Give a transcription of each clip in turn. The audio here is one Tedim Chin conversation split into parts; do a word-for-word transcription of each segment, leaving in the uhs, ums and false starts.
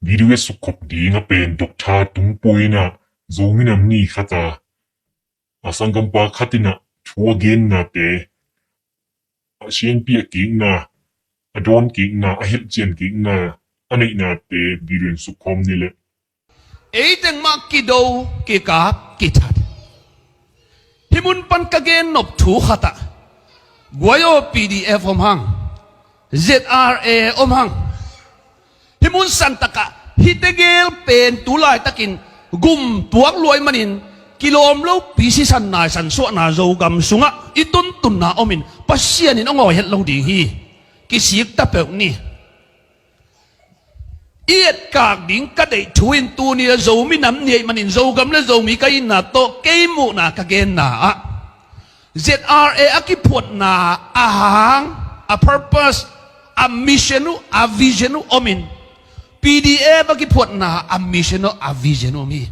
Video i sukkhop ding a pen Doctor Tung Pui in ah Zomi Nam Ni khat ah a sanggampa khat in ah thu a gennate, a sianpi a kikna, a dawn kikna, a hilhcian kikna a neihnate video in sukkhawm ni leh. Ei teng mah kido, kikap, kithat. Hih mun pan ka gen nop thu khat ah, guai aw, P D F om hang, Z R A om hang. Hih mun santak ah hihte gel pen tu laitakin gum tuak luai manin kilawm lopi sisan naisan suahna Zogam sungah i tuntunna omin Pasian in hong awi het lo ding hi. Kisik ta peuh ni. I etkak ding ka deih thu in tuni le Zomi Nam Ni ahih manin Zogam le Zomi ka itna tawh kei muhna ka genna ah Z R A a kiphuatna a hang, a purpose, a mission uh, a vision uh omin, P D F a kiphuatna a mission uh, a vision uh om hi.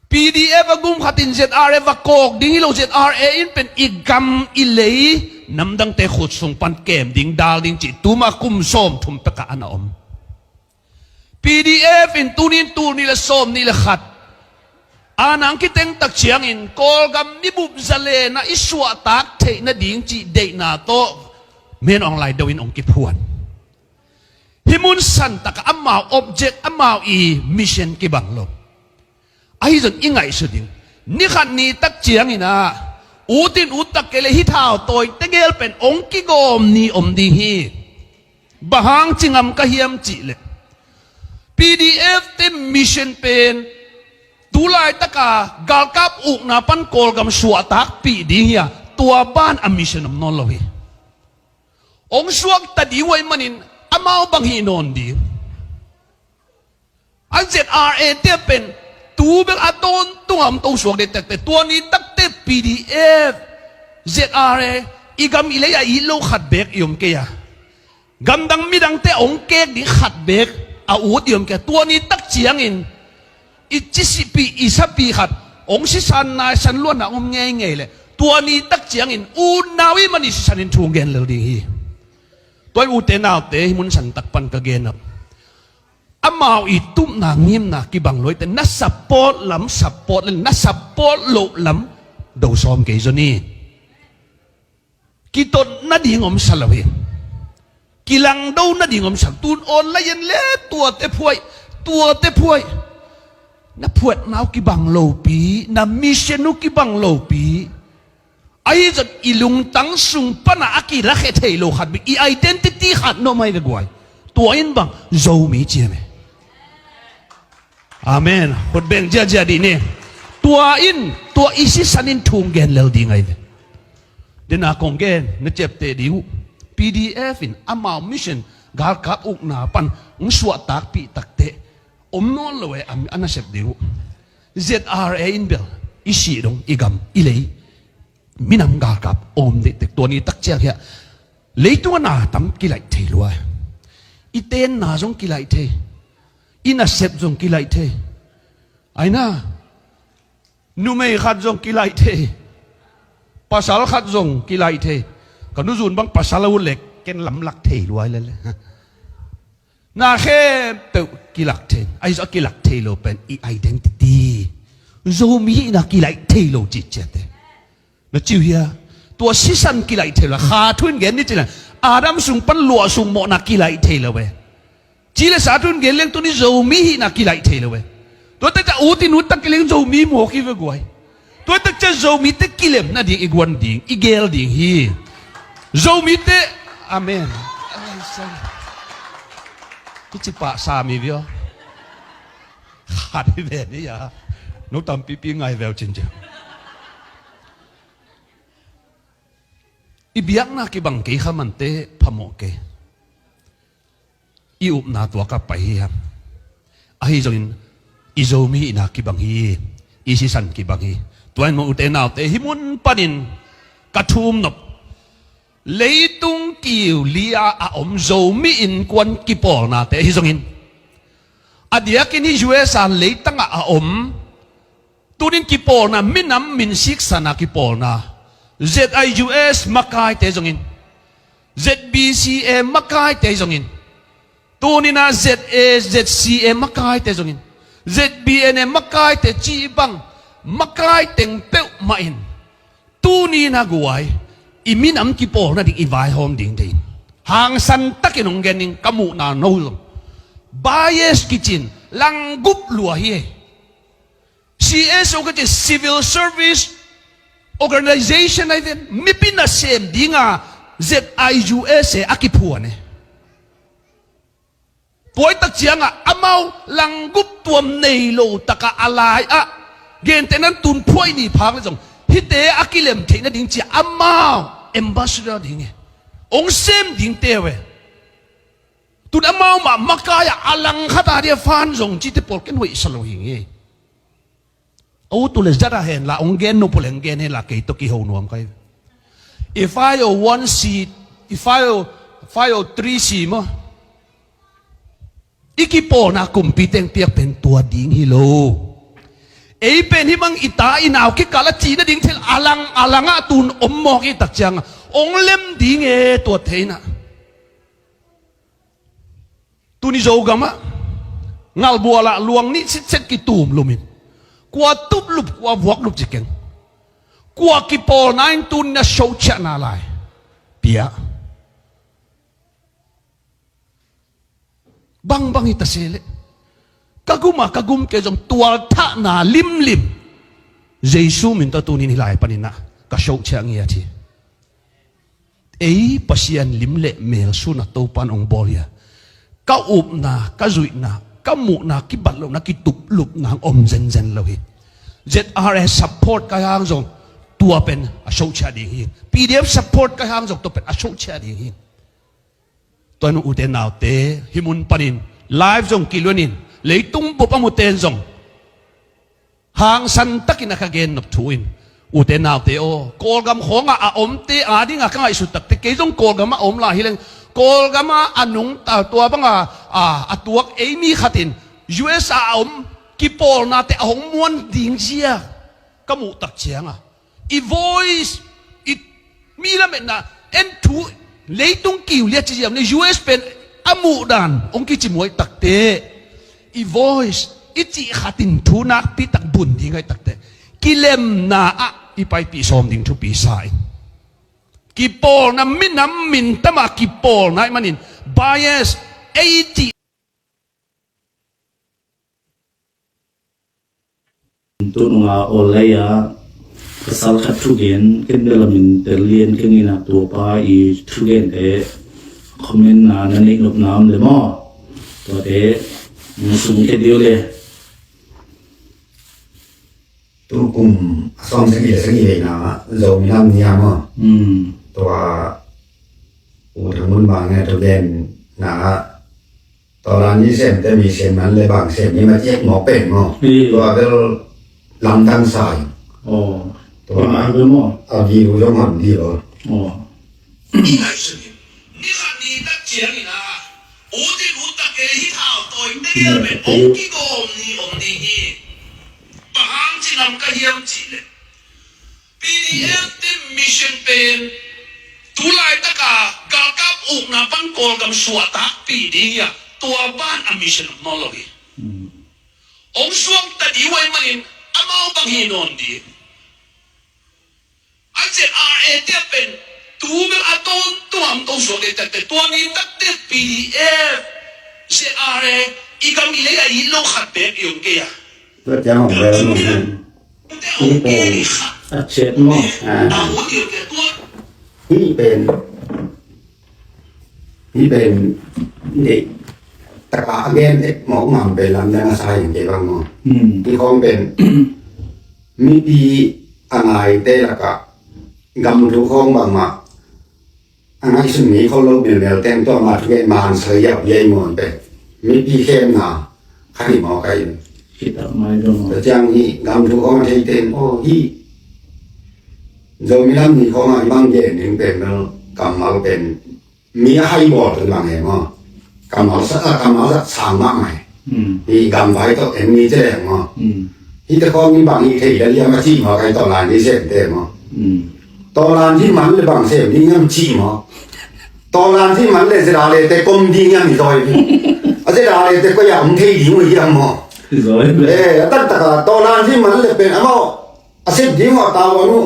P D F a gum khat in Z R A va kawk ding hi lo, Z R A in pen i gam i lei namdangte khut sung pan kem ding, dal ding cih tuma kum sawm thum pekah a na om. P D F in tuni in tul nih le sawm nih le khat a nang kiteng tak ciangin Kawlgam mibup zalen ah i suahtak theih nading cih deihna tawh men awng lai do in hong kiphuan. Hih mun santak ah amau object, amau i mission kibang lo. Ahi zong i ngaihsut ding, ni khat ni tak ciangin ah ut in ut tak kei le hih thau tawi tegel pen hong kigawm ni om ding hi. Bang hang ci ngam ka hiam cih leh, P D F te mission pen tu laitaka galkap ukna pan Kawlgam suahtakpih ding hi a, tua ban a mission om nawn lo hi. Hong suakta ding uh ahih manin amau bang hih nawn ding. A Z R A te pen tu bek a tawntung a om to suak dek tekte, tua ni takte P D F, Z R A i gam i lei a it lo khat bek i om kei a, gamdang midangte hong kek ding khat bek a ut i om kei a, tua ni tak ciangin i cisipi i sapi khat hong sisan naisan luanna hong om ngeingei leh tua ni tak ciangin unau i man i sisan in thu hong gen lel ding hi. Tua in ute naute, hih mun santak pan ka gen a, amau i tupna ngimna kibang luaite na support lam support le na support loh lam do sawm kei zaw ni. Kitot nading om sa lo hi. Kilangdo nading om sa lo. Tun online le tuate phuai, tuate phuai. Na phuatna uh kibang lopi, na mission uh kibang lopi. Ahi zong i lungtang sung pana a kilakhia thei lo khat bik, i identity khat na om ahi ve guai. Tua in bang Zomi ci hi ve. Amen. Khut beng ziahziah dih ni. Tua in, tua i sisan in thu hong gen lel ding ahi ve. Dena kong gen na ciapteh ding uh, P D F in amau mission galkap ukna pan hong suahtakpih takteh om nawn lo e, a nasep ding uh. Z R A in bel i sih dong, i gam i lei, minam galkap om diktek, tua ni tak ciang hiah leitung a na tam kilaih thei lua. I tenna zong kilaih thei, i nasep zong kilaih thei. Aina, numei khat zong kilaih thei, pasal khat zong kilaih thei. Ka nuzun bang pasal a ut leh ken lamlak thei lua lele. Na khempeuh kilak thei. Ahi zong a kilak thei lo pen i identity, Zomi hihna kilaih thei lo cih ciate. Na ci uh hia? Tua sisan kilaih thei lo. Kha thu in gen ni ci leh, Adam sung pan luah sung mawhna kilaih thei lo ve. Ci le sa thu in gen leng tuni Zomi hihna kilaih thei lo ve. Tua tak ciang ut in ut tak kei leng Zomi mawk hi ve guai. Tua tak ciang Zomite kilem nading i guan ding, i gel ding hi. Zomite, amen. Kici pah sa mi vio. Khat hi ve ni a. No tampipi ngai veu cin ciang. I biakna kibang kei kha mante phamawh kei. I upna tua ka pai hi hang. Ahi zongin i Zomi hihna kibang hi. I sisan kibang hi. Tua in maw ute naute, hih mun panin ka thum nop, leitung kiu li-a a om Zomi innkuan kipawlnate ahi zongin, a diakin hih U S A leitangah a om tunin kipawlna, minam min siksana kipawlna, Z I U S makaite zongin, Z B C A makaite zongin, Tuni-in ah Z A, Z C A makaite zongin, Z B N A makaite cih bang makai teng peuhmah in tuni-in ah guai i minam kipawl nading i vaihawm ding deih in. Hangsan takin hong gen ning, ka muhna no zong bias kici-in langgup lua hi. C S O ka ci, Civil Service Organization ahi ve, mipi nasem dinga Z I U S A a kiphuan e. Tua ahih tak ciangah amau langgup tuam nei lo takah a lai-ah, gentehna-in tun phuai ni phak leh zong hihte a kilem theih nading ci-a amau ambassador ding e, hong sem ding teu e. Tun amau mah makai-ah a langkhat a dia fan zong cihte pawl ken hoihsa lo hi ing e. A ut uh leh zat a hen la, hong gen nop uh leh hong gen hen la, kei tawh kiho nuam ka hi. I five oh one C, i five oh, five oh three C maw, i kipawlna kumpi teng piak pen tua ding hi lo. Ei pen hih bang i ta i nau kikal a cih nading thil a lang a langah tun om mawk i tak ciangah hong lem ding e, tua thei-in ah. Tuni Zogamah ngalbualah luang nih sitset kitum lumin, kua tuplup kua vuaklup ci keng, kua kipawlna in tuni-in a socciahna lai pia. Bangbang hi ta se leh, ka gum a ka gum kei zong tualthahna limlim Jesu min tawh tuni-in hih lai panin ah ka socciah ngiat hi. Ei Pasian lim le mel sun a Topa in hong bawl hi a, ka upna, ka zuihna, ka muhna, kibat lohna, kituplupna hong om zenzen lo hi. Z R A support ka hih hang zong tua pen a socciah ding hi. P D F support ka hih hang zong tua pen a socciah ding hi. Tua hi-in ute naute, hih mun panin live zong kiluanin, leitung bup a mute in zong hangsan takin a ka gen nop thu in, ute naute aw, Kawlgam khawngah a omte adingin ka ngaihsut takte, kei zong Kawlgam ah a om lai hi leng, Kawlgam ah a nungta tua banga a, a tuak ei mi khat in U S a a om kipawlnate a hong muan ding zia ka muh tak ciangah, i voice, i mi lametna, en thu, leitung kiu liat ci ziam le U S pen a muhdan hong kici muai takte, i voice, i cih khat in thu nakpi tak bun ding ahi takte, kilemna ah i paipih sawm ding thupi sa in. Kipawlna, minam mintam a kipawlna ahih manin bias, ei cih Tu nunga awlei a pasal khat thugen ken belamin tel lian keng ina, tua pa i thugente comment na na neih nopna om le maw? Tuate na sung khe deuh le. Tukum a sawm sagih le sagih veina Zomi Lam Ni a maw? Hmm. Tua U Thang Mun Bang e thugen na Tua la ni semte mi sem man le bang sem ni ma ciek mawk pen maw? Hi. Tua bel lamdang sa hi. Aw. Tua hi mai bel maw? A view zong ham di lo. Aw. Ni ngaihsun in. Ni khat ni tak ciangin a, u tin u tak e hi thau tawi te gel pen ong kigawm ni om ding hi. Bang hang ci ngam ka hiam cih leh, P D F te mission pen tu laitaka galkap ukna pan Kawlgam suahtakpih ding hi a, tua pan a mission om nawn lo hi. Hong suakta ding uh ahih manin amau bang hi nawn ding. A Z R A te pen tu bel a tawntung a hong to suak ding takte, tua ni takte P D F, Z R A, i gam i lei a it lo khat beek i om kei a. Tua ciang hong bel maw? Hih pen a ciat maw? Ah. Hih pen, hih pen, hih taka a gen tek mawk ngam pen lamdang a sa hi kei bang maw? Hmm. Hih khawng pen mipi a ngaite lakah gam thu khawng bangmah a ngaihsun ngei khol lo melmel teng tua mah thugen man sa yau yai mawn pen mipi khemna kha hi maw ka in. Hi tak mai dong. Tua ciang hih gam thu khawng a thei ten aw hih Zomi Lam Ni khawng a hih bang gen ding pen bel kammal pen mi a hai bawl pen bang e maw? Kammal sa, a, kammal sa sang mah mai. Hmm. Hih gam vai tawh en mi ci leng maw? Hmm. Hih te khawng hih bang hih thei la liam a cih maw, kai tawlan hih semte maw? Hmm. Tawlan hih man le bang sem ding hiam cih maw? Tawlan zi man le ZRA le te kom ding hiam i zawi. A ZRA le te koi a om thei ding uh hiam maw? I zawi le. Eh, a taktak a tawlan zi man le pen amau a sep ding uh a tau anu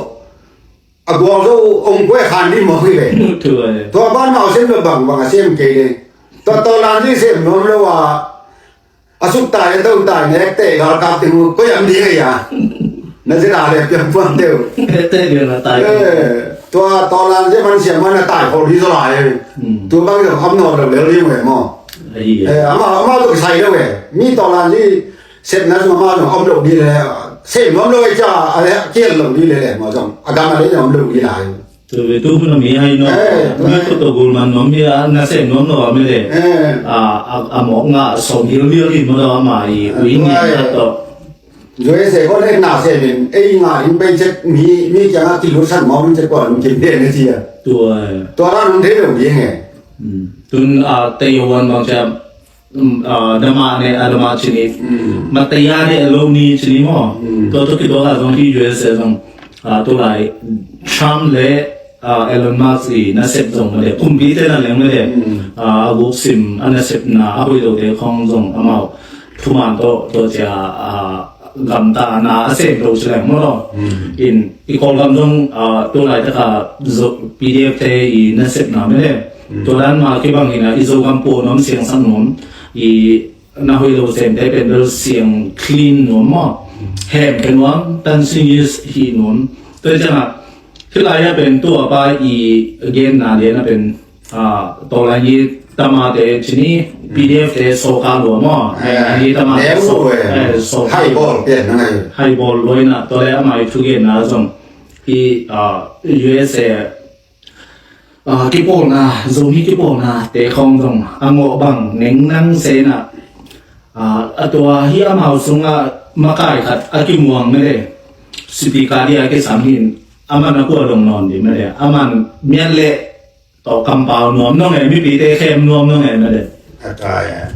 a gual zo om koi khan ding maw hi ve. Tua ban mau sem lo bang bang a sem kei le. Tua tawlan zi sem nuam lo a a suk tai a do tai nek te galkap ting uh koi am ding a ya. Na ZRA le piang puang teu. Te dia na tai. Eh, tua tawlan zi man siam man a tai khol hi zo lai. Tua bang zong om nawn lo lel ding uh e maw? Amau amau tuk sai lo e. Mi tawlan zi sepna zong amau zong om lo ding le. Sem nuam lo e cia a le kial lo ding le le maw zong a gam a le zong om lo ding lai. Tua ve tu hun a mi hai no. Mi ko to gul man nuam mi a na sem nuam lo a mi le. A a mawk nga som hil hil hi maw lo ama i ui ni a to. Zoi se ko le na se min ei nga in pei chet mi mi kiang a kilu san maw min chet ko lung kim den ne cia. Tua. Tua la nung thei lo ding e. Tun a tei wan bang cia. Dama ne a dama cini. Mataya ne a lo ni cini maw. Tua tua kituak a zong hi U S A zong. Tulai Trump le Elon Musk i nasep zong made kumpi te na leng made. A guk sim a nasepna a hoih lo te khong zong amau thuman tawh tawh cia gamta na a sem to ci leng maw lo. In i Kawlgam zong tulai taka P D F te i nasepna made. Tua dan ma kibang ina i Zogam puan om siang sang nuam i na hoih lo sem te pen bel siang clean nuam maw. Hem pe nuam tan singis hi nuam. Tua ciangah hilai a pen tua pa i genna lian a pen tawlai hi tama te cini P D F te soka lua maw. Hai tama te soka. Hai bawl pian na ngai. Hai bawl loi na tua le amai thu genna zong i U S A kipawlna Zomi kipawlna te khawng zong a ngawh bang neng nang sena a tua hi amau sungah makai khat a kimuang mede. Sipi kadi a kisam hin aman a kua dong nawn di mede aman miat leh tawh kampau nuam nong e mipite khem nuam nong e mede. A tai a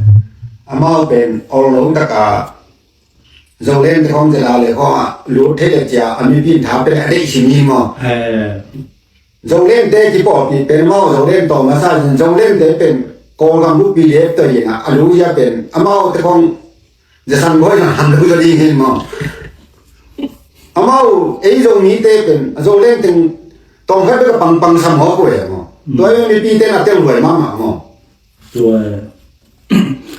amau pen ol lo taka Zolen te khawng zela le khawng a lut thei le cia a mipi tha pen a deih simi maw? Zolen te kipawlpi pen amau Zolen tawh masa in Zolen te pen Kawlgam bu P D F tawh in a lu hia pen amau te khawng zasan bawi na ham lu zaw ding hin maw? Amau ei Zomi te pen a Zolen teng tawng khat bek a pangpang sam hawk uh e maw? Tua ei mipi te na tel luai mahmah maw? Tua.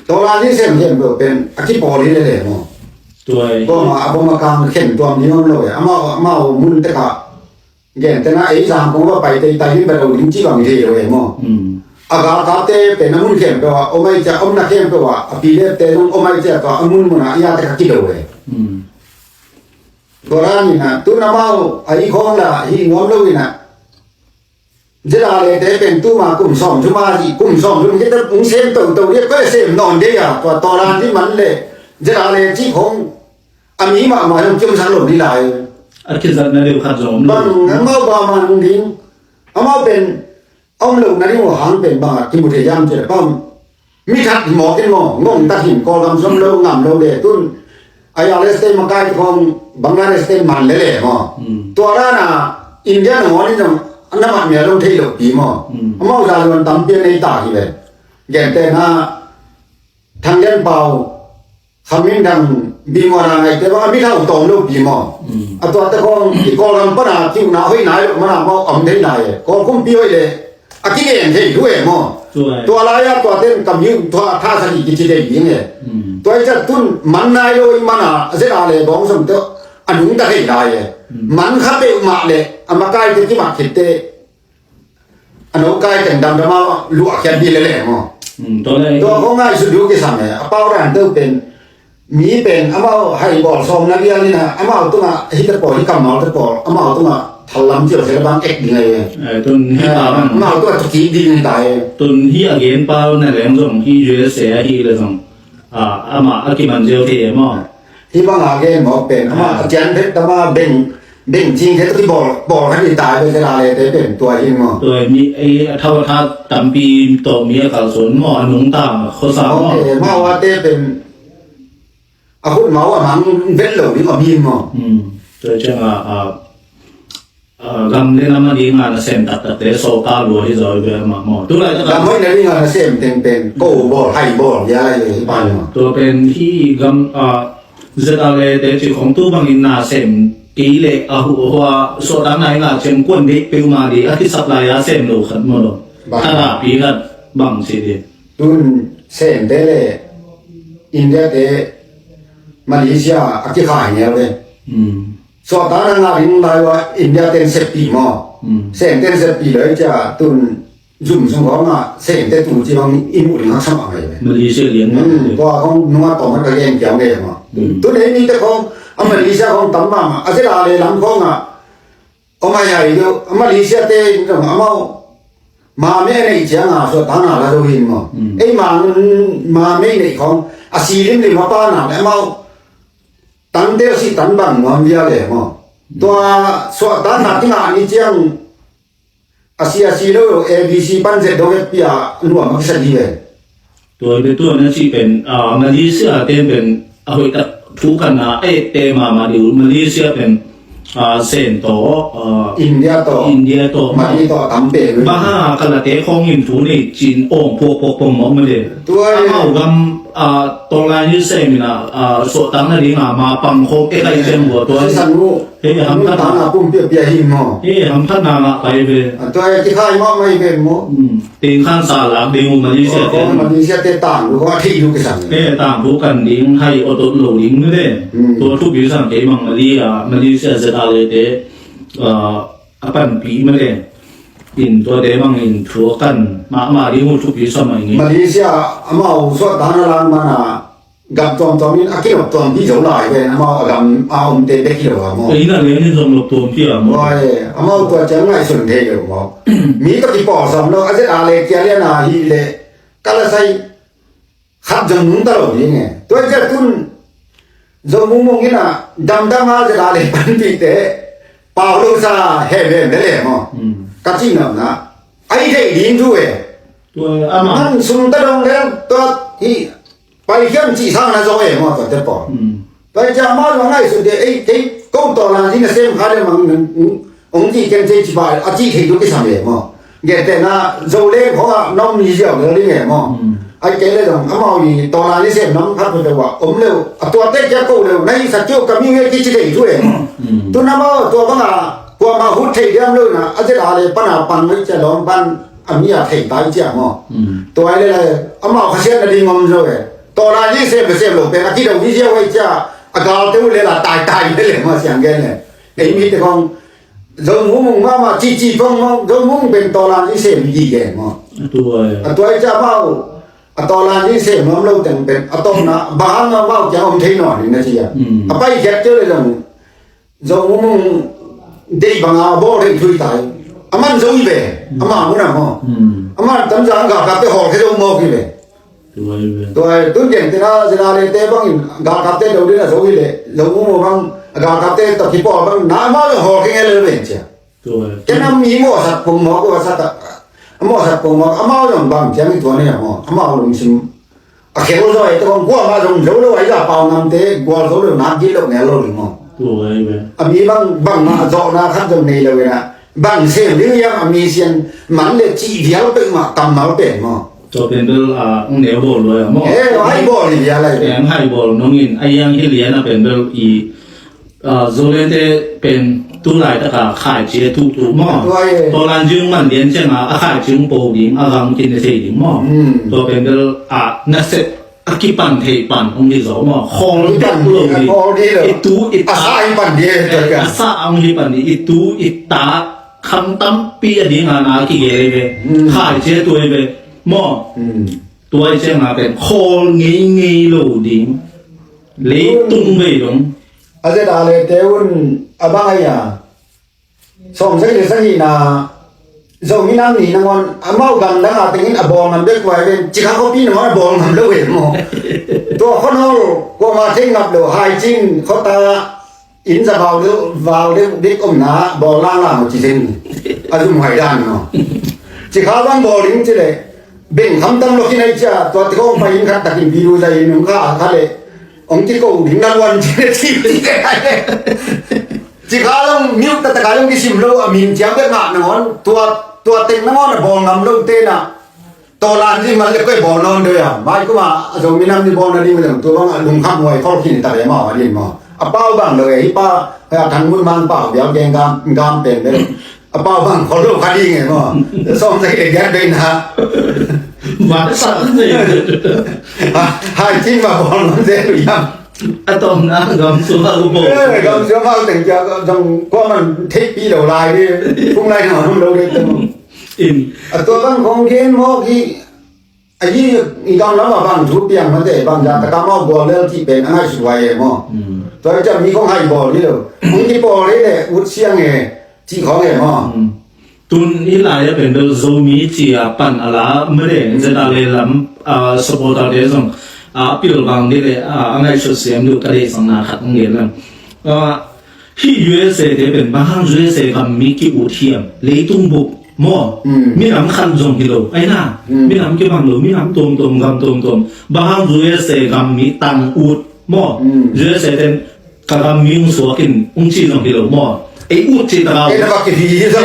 Tua la ni sem sem pen a kipawl hi le le maw? Tua. Tua ma a bom a kang khen tuam ni om lo e. Amau amau mun te kha. Gen te na ei zang kong va pai te tai hi ba lo ding ci bang hi lo e maw? A ga ka te pen a mun khem pe wa om ai cia om na khem pe wa a pi le te nong om ai cia tua a mun mun a ia te kha ki lo e. Tua la ni na tu na mau a i khong la hi nuam lo i na. Zila le te pen tuma kum sawm thum a hi kum sawm thum hi te ung sem to to le ko sem nawn de ya tua to la ni man le zila le ci khong a mi ma ma hong cium sang lo ni lai. A kizat na deuh khat zong bang nang mau ba ma nung ding amau pen om lo na ding hang pen bang a kimu thei yam ci le bang. Mi that hi mawk in maw ngong tak hin Kawlgam zom lo ngam lo le tun. Ai a leste makai khong Bangladesh te man le le maw? Tua rana India na ngawn in zong na mat mia lo thei lo pi maw? Amau za luan tam pia nei ta hi le. Gen te na Thang Lian Pau Khamin Thang Bingwana ngai te bang a mi thau tawm lo pi maw? A tua te khong i Kawlgam pana kiu na hoi nai lo mana maw om thei nai e. Kawl kumpi hoi le a kigen thei lu e maw? Tua lai a tua ten kam hi tua tha sa hi kici thei ding e. Tua i cat tun man nai lo i mana a zet a le bawng som te a nung ta thei lai e. Man kha peuh mah le a makai te kimat khit te a no kai teng damdam a luah khiat dih le le maw? Tua khong ngai su du kisam e a pau dan teu pen. Mi pen amau hai bawl sawm na lian ina amau tungah hite pawl hi kammal te pawl amau tungah thallam cio se bang ek ding ai. Tun hi ta bang amau tungah tuki ding ta e. Tun hi a gen pau na leng zong hi U S A a hi le zong amah a kiman zel thei e maw? Hi bang a gen mawk pen amah a cian phet tama beng beng cing khe tuki bawl bawl khan i tai bel te la le te pen tua hi maw? Tua mi ei a thau a tha tampi tawh mi a kalsuan maw a nungta maw khosa maw? Mau a te pen a khut mau a mang vet lo ding a mi maw? Tua ciang a a ah, gam le nam a ding a nasem taktakte sawhta lua hi zaw hi ve mah maw. Tulaitak a gam hoih na ding a nasem teng pen ko bawl, hai bawl, bia lai hi pan maw. Tua pen hih gam, ah, ZRA te cih khong tu bangin nasem kei leh a hu hua suahtakna i ngah ciang kuan deih peuhmah ding a kisap lai a sem lo khat maw lo. Bang. Thadahpi khat bang ci ding. Tun semte le India te Malaysia a kikhai ngel ve. Hmm. Suahtakna ngah ding lai ua India ten seppih maw. Hmm. Semte seppih lo cia tun zum sung khawng ah semte tu ci bang i muh ding haksa mah ngai ve. Malaysia lian mah. Hmm, tua khawng nunga tawm ka gen kiam ve maw. Hmm. Tun ei mite khawng a Malaysia khawng tam mahmah a ZRA le lam khawng ah Om ai ai deuh, a Malaysia te in dong amau. Mame nei ciang a suahtakna la zo hin maw. Mm. Ei ma nun mame nei khawng a si limlim a pa na le amau. Tan deuh si tan bang nuam via le maw. Tua suahtakna kingah ni ciang a si a si lo A B C pan zet dong et pia nuam a kisa di ve. Tua hi tua na cih pen, ah, Malaysia te pen a hoih tak thu kan na a ette mahmah ding uh. Malaysia pen, ah, Sen tawh, ah, India tawh, India tawh, Mali tawh tam pen uh. Bang hang a Kalate khawng in thu nei cin awng puakpuak pong mawk mah le. Tua hi. Amau gam, ah, tawlai ni sem in a, ah, suahtakna ding a ma pang khawng e kai ciang bua tua hi. Sisan uh. Hei, hamkhat tang a pumpi a pia hi maw. Hei, hamkhat na ngah pai ve. A tua hi kikhai mawk mai ve maw. Hmm. Teng khan sa lak ding uh Malaysia te. Oh, Malaysia te tang lu, a thei lu kisam. Hei, tang lu kan ding, hai otot lo ding ve. Hmm. Tua thupi sam kei mang Malaysia, Malaysia ZRA te, ah, a panpi mah le. In tua te mang in thua kan mahmah ding uh thupi sam mai ngi. Malaysia amau suahtakna lang mana gam tuamtuam in a kinop tuampi zo lai ve, amau a gam a omte bek hi lo a maw. Ei na leng in zong nop tuampi a maw. Oi, amau tua ciang ngaihsun thei lo maw. Mi tawh kipawl sawm lo, a ZRA le kia lian a hi le, ka la sai khat zong nung ta lo ding e. Tua ciang tun Zo mungmung in a damdam a ZRA le panpihte pau lo sa hemhem le le maw. Hmm. Ka cih nopna a hi thei ding thu e. Tua amah man sum ta dong le tua hi Paikhiam cih sang na zo e maw tuate pawl. Hmm. Tua hi ciang amau zong ngaihsut dia, ei, kei ko tawlan ding na sem kha le mang, hong cih ken cei ci pa a cih thei tuk kisam e maw. Gentehna Zoleng khawng ah na om ni ziau lel ding e maw. Hmm. Ai kei le zong amau i tawlan i sem nam khat peuhpeuh ah om leu. A tuate kia ko leu na hihsak kei uh ka mi uh e kici thei thu e maw. Hmm. Tun amau tua bang a kuamah hut thei diam lo in a, a ZRA le pan a pang lo i cia lawm pan a mi a thei ta i cia maw. Hmm. Tua ai le le amau khasiatna ding om zo e. Tawlan i sem le sem lo pen a kido i ziau i cia a galte uh le la taitai le le maw siang gen le. Ei mite khawng Zo mumung mahmah cici pong maw, zo mumung pen tawlan i sem hi gige maw. A tuai. A tuai cia amau a tawlan i sem nuam lo teng pen a tawpna bang hang amau kiang om thei nawn in na ci a. Mm. A paikhiat cia le zong zo mumung deih bang a bawl thei thui tai. A man zo hi ve, mm, ama mun a maw. Mm. A man tam zang galkapte hawl khe zo mawk hi ve. Tua hi ve. Tua hi, tun gentehna ZRA le te bangin galkapte do ding a zo hi leh, zo mumung bang galkapte tawh kipawl bang na amau zong hawl khe ngei lel ve cia. Tua hi. Ken a mi mawhsak pong mawk, mawhsak a, mawhsak pong mawk, amau zong bang ciang i tua ni a maw, amau lungsim a khel zaw e, tua bang kuamah zong zo lo a i za pau namte gual zo lo nak gil lo ngel lo ding maw. Tua hi ve. A mi bang, bangmah zawhna khat zong nei lo in a, bang sem ding hiam a mi sian man le cih vial peuhmah kammal pen maw. Tua pen bel, ah, hong neu bawl lua a maw. Eh, hai bawl hi a lai pen. Hong hai bawl nong in, a yang hi lian a pen bel i, ah, Zolente pen tu laitak a khaici a tuhtuh maw. Tua hi. Tua lan zing man lian ciang a, a khaici hong po ding, a gang kin a thei ding maw. Hmm. Tua pen bel, ah, na sep a kipan thei pan hong hi zaw maw. Khawl bek lo ding. Khawl ding lo. I tu i ta. A sa i pan ding. Eh, a sa hong hi pan ding. I tu i ta. Khang tampi a ding a na kigel hi ve. Hmm. Khaici a tuai ve. Maw. Hmm. Tuai ciang a pen khawl ngeingei lo ding. Leitung vei dong. A ZRA le te un a bang ai a. Sawm sagih le sagihna Zomi Nam Ni nangawn amau gamdang a tengin a bawl ngam bek vai ven. Cikha khuapi nangawn a bawl ngam lo ve maw. Tua khonol kuama thei ngap lo Haicin khuata inn za vau deuh, vau deuh dik omna bawl langlang uh ci thei ni. A zumhuai dan maw. Cikha bang bawl ding ci le beng khamtam lo khin ai cia tua tikawng pai inn khat takin biru za inn hong kha kha le hong kiko ding na luan ci le ci. Cikha long mute taktak a long kisim lo a min ciang bek ngah nangawn tua, tua teng nangawn a bawl ngam lo te na. Tawlan zi man le koi bawl nawn doi a. Mai kuma a Zomi nam ni bawl na ding zong tua bang a lungkham huai khol khin ta le mau a din maw. A pau bang lo e hi pa a thang mun mang pau bial geng gam, gam pen le. A pau bang khol lo kha ding e maw. Sawm sa kile giat doi na. Vat sa kha ding. Hai cin ma bawl nawn doi a. A tom na gam sua u bo. Eh, gam sua mau teng kia zong kua man thei pi lo lai di. Kung lai na hum lo di teng. In. A tua bang kong gen mawk hi. A yi i gam lam a bang thu piang ma te bang ja ta ka mau bawl lel ti pen a ngai suai e maw. Tua i jam mi kong hai bawl hi lo. Kong ki bawl hi le ut siang e. Ti kong e maw. Tun i lai a pen bel Zomi ci a pan a la mede zeta le lam a supporter te zong a pil vang di le a ngaihsut siam duh ka dei sang na khat ang gen lam. Hih U S A te pen bang hang U S A gam mi ki ut hiam leitung bup maw. Minam khan zong hi lo ai na. Minam kibang lo, minam tuamtuam, gam tuamtuam. Bang hang U S A gam mi tang ut maw. U S A ten ka gam mi ung suak in ung ci zong hi lo maw. Ei ut ci ta kau. Ei na bak ki hi hi sa.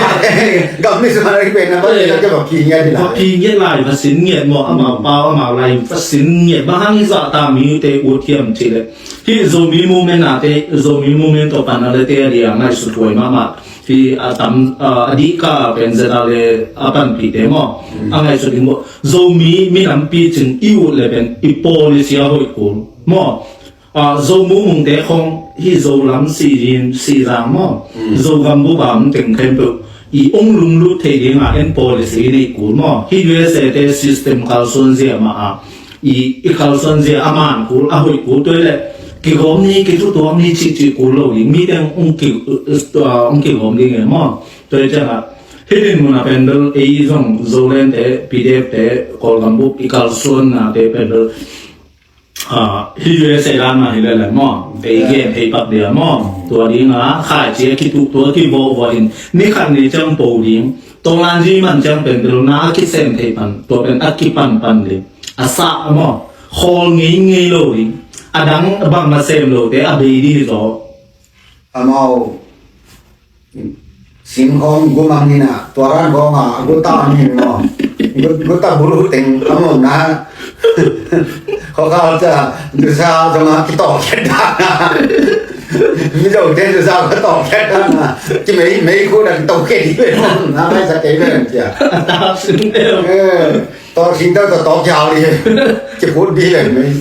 Gam mi sa na ki pen na bak ki na ki bak ki ngiat hi la. Bak ki ngiat lai, va sin ngiat maw, amau pau amau lai va sin ngiat. Bang hang i zah ta mi te ut hiam ci le. Hih Zomi movement a te, Zomi movement tawh pan a le te a dia ngaihsut huai mahmah. Hih a tam a dih ka pen zeta le a panpih te maw. A ngaihsut ding maw. Zomi minam picing i ut le pen i policy a hoih kul maw. Zo mumungte khong hi Zo lam si yin si zang maw. Zo gam bu bam teng khempeuh i ong lunglut thei dinga en policy i nei kul maw. Hi U S A te system kalsuan zia ma a i, i kalsuan zia a man kul a hoih kul tuai le kigawm ni kitutuam ni cih cih kul lo ding mi teng ong ki, ong kigawm ding e maw. Tuai ciang a hidin mun a pen bel ei zong Zoland te P D F te Kawlgam bup i kalsuan na te pen bel Hih U S A dan mah hi lele maw. Ei gen hei pak dia maw. Tua dinga khaici a kituh tua kivawhvawh in ni khat ni ciang po ding. Tawlan zi man ciang pen bil na a kisem thei pan tua pen a kipanpan ding. A sah maw. Khawl ngeingei lo ding. A dang bang na sem lote a bei dih zaw. Amau sin khawng gumang hi na, tua ran khawng a guta min maw. Guta bulu teng amau na. Khawkal ca dusa zong a kitawh khiat dan a. Mizo te dusa kitawh khiat dan a. Kimei mei khu dan tawh khiat hi ve maw. Na mai sa kei ve cia. Tawh sing tawh tawh kiau hi. Kiput dih leng mei.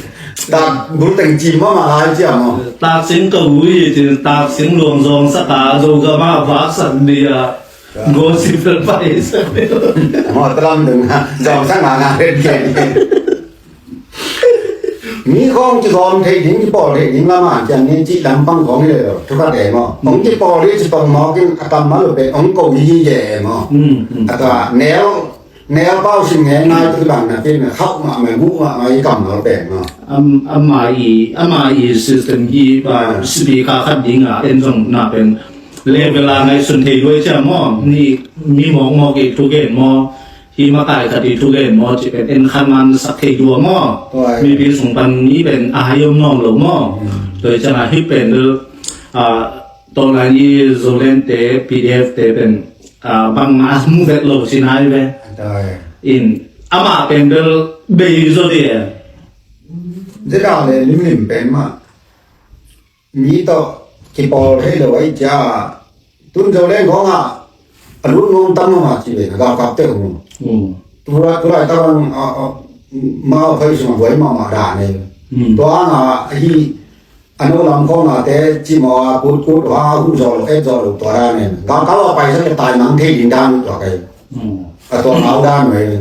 Tak bul teng cim mah mah lai cia maw. Tak sing ka ui hi cin tak sing luang zawng sak a zo ka mah vak sak dih a. Go si fel pai sak dih. Maw talam deng ha zawng sak ngah ngah ret kian. Mi khawng kizawm thei ding kipawl thei ding lam a kian nin cih lam pang khawng hi le lo. Thukat e maw. Hong kipawl hi ci pang maw kin a kam mah lo pen hong ko hi hi e maw. A ta nel Nel pau sim ngen ngai tu bang na kin na khauh mah mah guh mah mah i kam lo pen mah. Am, ama i, ama i system hi ba speaker khat ding a en zong na pen level a ngai sun thei duai cia maw. Ni mi mawk mawk i thugen maw. Hi makai khat i thugen maw ci pen en khan man sak thei dua maw. Mipi sung pan ni pen a hai om nawm lo maw. Tua i ciang a hi pen a Tawlai i Zoland te P D F te pen bangmah a mu vet lo ci nai ve. In amah pen bel bei zaw di e. Zia le limlim pen mah mi tawh kipawl thei lo ai cia. Tun Zoland khawng ah a lut nuam tam mah ci ve na galkap te uh. Tulai tulai ta bang mau phai sung a buai mahmah dan e. Tua hang a hi A no lam khawng a te cimawh a kut kut uh a huh zawh lo et zawh lo tua dan in galkau a paisak le taimang thei ding dan uh tua kai. A tua mau dan uh hi.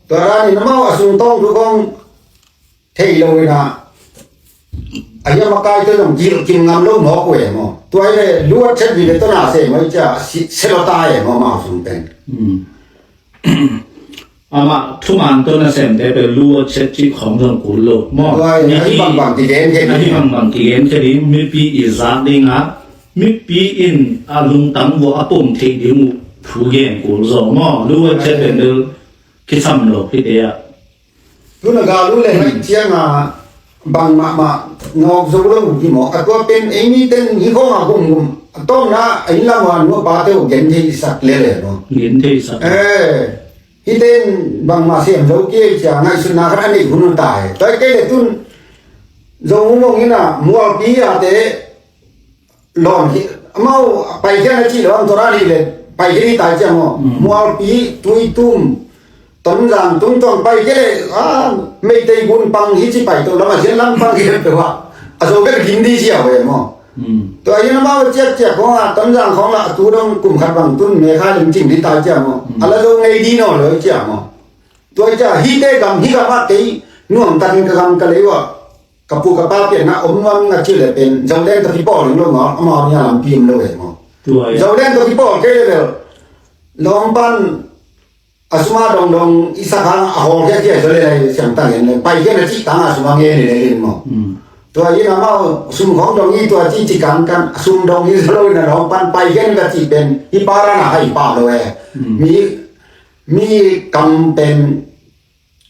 Tua dan in amau a sungtawng thu khawng thei lo in a a hiam a kai te zong kilh kim ngam lo mawk uh e maw. Tua hi le luat chet dih le tawna se maw i cia se lo ta e maw amau sung pen. Amah thuman tawh nasemte pen lu a chet cih khawng zong kul lo maw. Tua hi a hi bangbang kigen khe ding. A hi bangbang kigen khe ding mipi i zak dingah mipi in a lungtang vua a pom theih ding uh thu gen kul zaw maw. Lu a chet pen bel kisam lo hite ah. Tuna galu le haih cianga bang mahmah ngawk zo lo hi maw. A tua pen ei miten hi khawng a gumgum A tawpna a inn lam a nu a pate uh gentheisak lel e maw. Gentheisak. Eh, hite in bangmah sem zo kei cia ngaihsutna khat a neih hun uh ta e. Tua hi kei le tun Zo mumong in a Mualpi a te lawn hi. Amau Paikhian a cih lo ang tua rani le Paikhian hi ta cia maw. Mm. Mualpi, Tuitum, Tonzang, Tungtawng pai kei le, ah, Meitei gun pang hi ci pai to lam a zian lam pang hi pe wa. A zo bek dim di sia we maw. Mm. Tua hi na mau ciak ciak kong a Tonzang kong la tu dong kum khat bang tun me kha lim cing di ta cia maw. Mm. A la zo ngei di no lo cia maw. Tua cia hi te gam hi gam a kei nuam tan ka gam ka lei wa. Ka pu ka pa pian na om nuam nga ci le pen Zo leng ka ki pawl lo maw. Amau ni a lam pi om lo we maw. Tua hi. Zo leng ka ki pawl kei le lo. Lawng pan a sum a dong dong i sak hang a hawl khiakhia zo le lai siang tang en le Paikhian a cih tang a sum a ngen le le maw. Mm. Tua hi na mau sum khawng dong i tua ci ci kan kan a sum dong i zo lo i na dong pan Paikhian ka cih pen i para na hai pa lo e. Mm. Mi, mi kam pen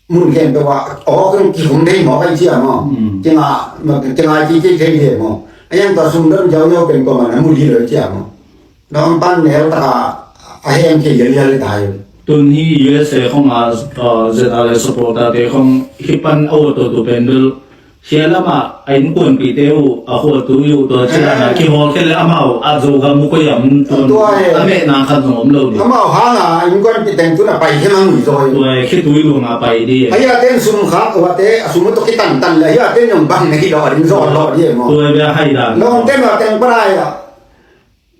mun khen pe wa aw kan ki hum dei maw kai cia maw. Mm. Kinga, kinga ci ci thei dei maw. A yang tua sum dong jau jau pen ko ma na mu di lo cia maw. Dong pan neu taka a hem ke yel yel tai. Tun hi U S A khong a, uh, Z R A supporter te khong hi pan a awt tu pen bel hi a lama a innkuanpihte uh a khuatu uh tua ci dan a kihawl khe le amau a Zogam uh koi am tun a mehna khat zong om lo ding. Amau hang a innkuanpih teng tun a pai khe mang ui zaw. Tua hi khitui luang a pai ding. A hi a ten sum kha ua te a sum uh to kitan tan le a hi a ten yong bang na hi lo a ding zaw lo ding maw. Tua hi a hai dan. Lawng ten a teng parai a.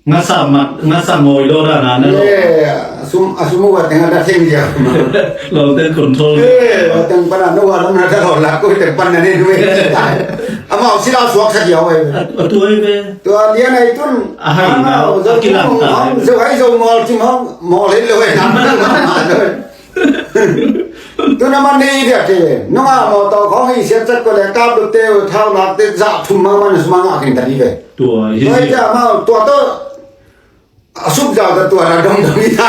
Ngasa mat, ngasa ngoi lo dan a na lo. Ye, a sum, a sum uh a teng a da theng dia. Lo ten control. Ye, a teng pan a no wa lam na da lo la ko teng pan na ne du e. Amau sila suak sa dia we. A, a tua hi ve. Tua lian ai tun. A hai na, a kilang ta. Zo hai zo mol kim hong, mol hit lo we na. Tuna man nei dia te. Nunga mawtaw khawng hi siat chat ko le kap lu te u thau lak te za thum ma man suma nga khen ta ni ve. Tua hi. Tua hi cia mau tua to a suk zau ta tua na dong dong hi ta.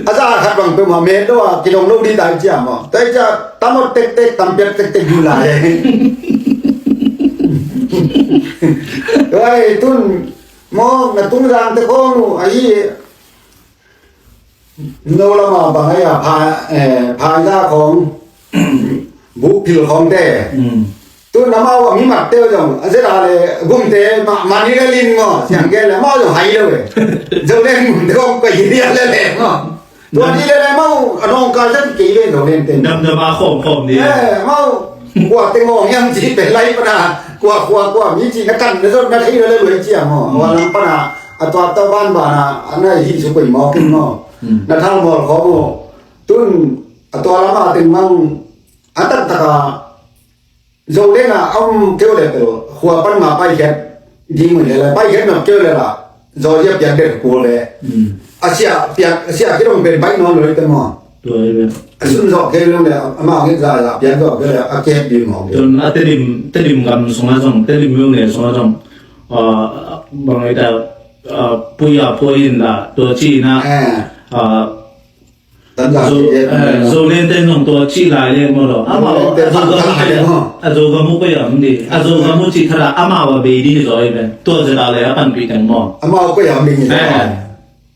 A za khat bang pe ma me do a kidong lo di ta hi cia mau. Tua hi cia tamot tek tek tam piak tek tek du la he. Tua hi tun mo na tung zang te khawng u a hi. No lama bang ai a pha, eh, phaina khawng, bukphil khawngte. Mm. Tu na mau a mi mat teu zong a zet a le gumte ma, mani le lin maw siang gen le mau zong hai lo e. Zong le gumte khawng pai hi dia le le maw. Tua ni le le mau a nong ka zet kei le zong le ten. Dam dam a khawm khawm ni. Eh, mau. Kua teng ngawng hiam cih pen lai pana kua kua kua mi cih na kan na zot na thei lo le luai cia maw. Mm. Kua lam pana a tua tau ban bana a na hi su koi maw kin maw. Mm. Na thal mawl khawm maw. Tun a tua lama teng mang a taktak a Zo leng a a um keu le pel khua pan ma paikhiat ding mun le lai paikhiat nop keu le la Zo zia piak det kul le. Mm. A sia piak, a sia kidong pen baih nawn lo te maw. Tua hi ve. A sun zawh kei lo le, amau ngen za za piak zawh kei le, a kep ding maw. Tun a Tedim, Tedim gam sungah zong, Tedim myone sungah zong, ah, bang ai ta, ah, pui a pui in la, tua ci na, eh, ah, Zo, eh, Zo lente nong tua ci lai le maw lo. Amau, Zo lente a Zo gam lai le maw. A Zo gam mu ko yam di. A Zo gam mu ci thara amau a bei di zo ai ben. Tua zeta le a panpih teng maw. Amau ko yam ding hi. Eh.